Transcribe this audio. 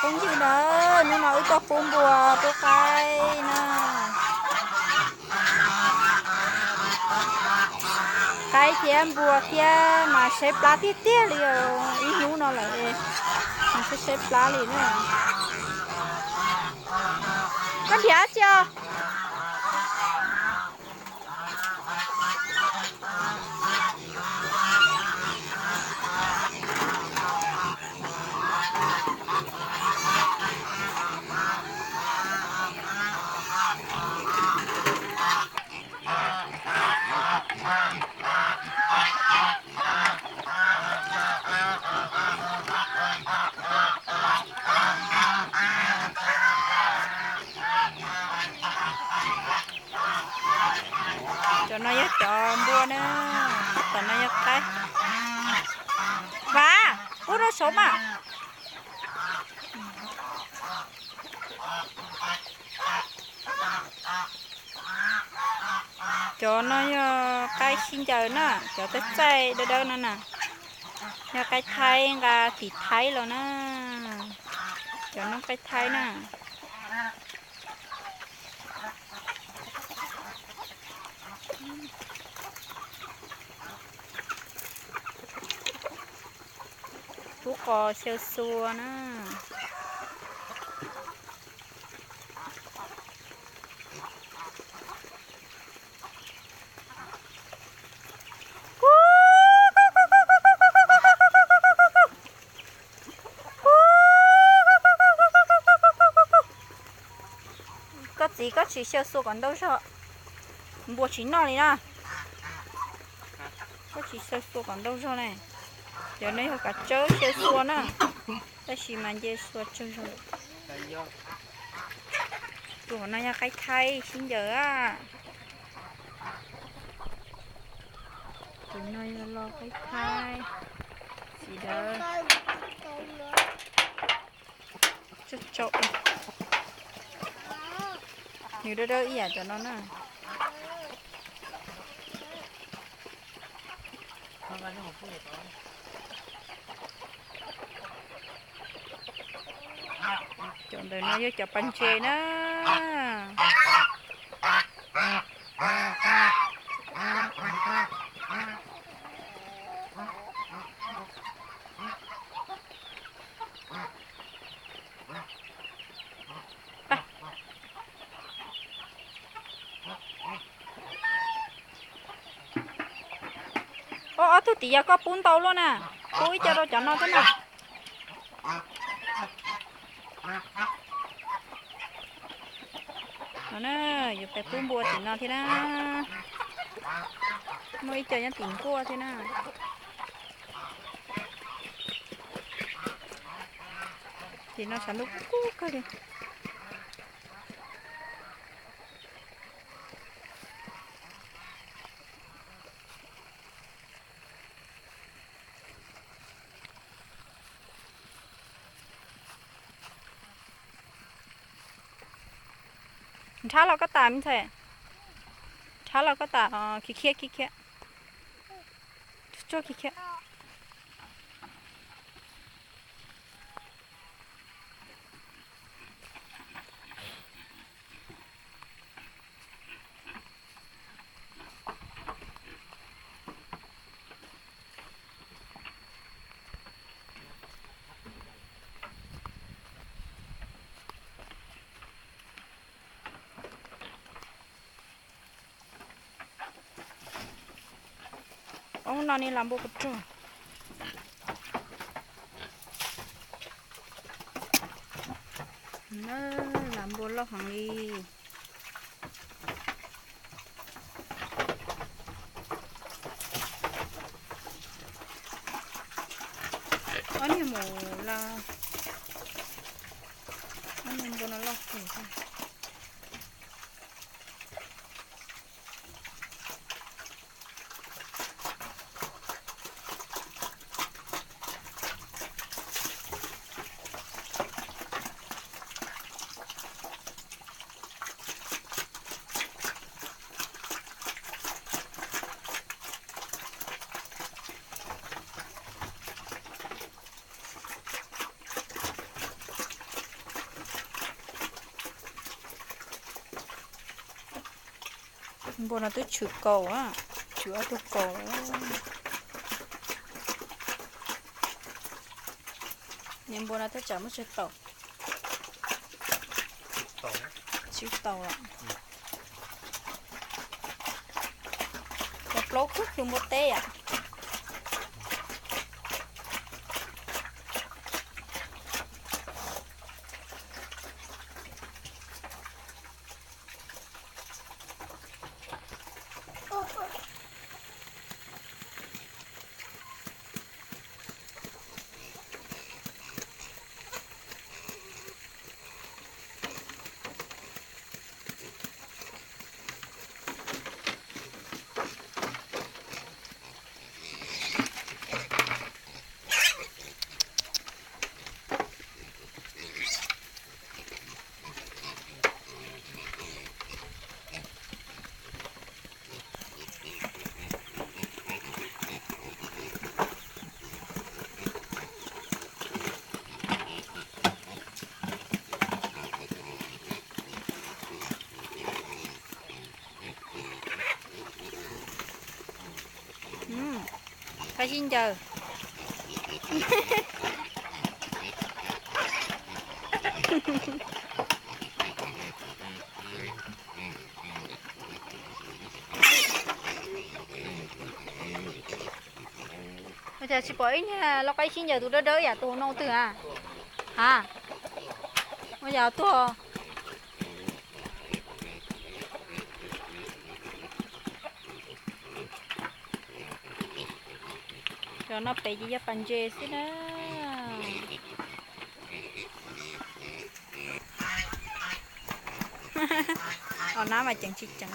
Phooj ywg na, hnub no wb tuaj pub npua pub qaib na. Qaib thiab npua thiab mas saib plab tiag tiag li os. Ib hnub no lawm mas saib saib plab li na. Koj nrhiav tsi os? Cov no yog cov npua na, cov no yog qaib. Vam, pub rau saud mas. Cov no yog qaib sib ncaws na, cov txaij txaij dawb dawb no na, yog qaib thaib nqa tim thaib los na. Cov no qaib thaib na. Pub qos xyaw xua na. Koj txiv, koj tsis xyaw xua kom ntau zog, npua tsis noj li na. Koj tsis xyaw xua kom ntau zog ne. Cov no yog kav tsawb xyaw xua na, tab sis mas nce xua tsawg zog lawm. Tus hauv no yog qaib thaib sib ncaws a. Tus no yog lo qaib thaib, txiv dawb. Tsau tsau, nws dawb dawb ib yam cov no na. Cov ntawm no yog cov pas ntses na. Ob, ob tug tim yog koj pub ntau luaj na, pub ib co rau cov no thiab na. No na, yuav pib pub npua tim no thiab na. Muaj ib co nyob tim nkuaj thiab na. Tim no sav ntuj kub kawg li. Nrhab los koj tas me ntxhais, nrhab los koj tas, khiav khiav khiav khiav, tsuag khiav khiav. Ob no ne las npua puas rog. Las npua loj heev li. Ob niag mus las, ob niag npua no loj kawg. Npua no twb tshwm kaus, tshwm ob tug kaus. Niag npua no twb tsam muab tseg tau. Tsis tau los. Cov plaub kub kws npua teb yom. Qaib sib ncaws. Ua cas tsis pom ib niag lau qaib sib ncaws tus dawb dawb yam tus no twg a? Ha, ua yam tuag. Cov no pem ces yog pas ntses xwb na. Os, nab mas ceev tsis ceev.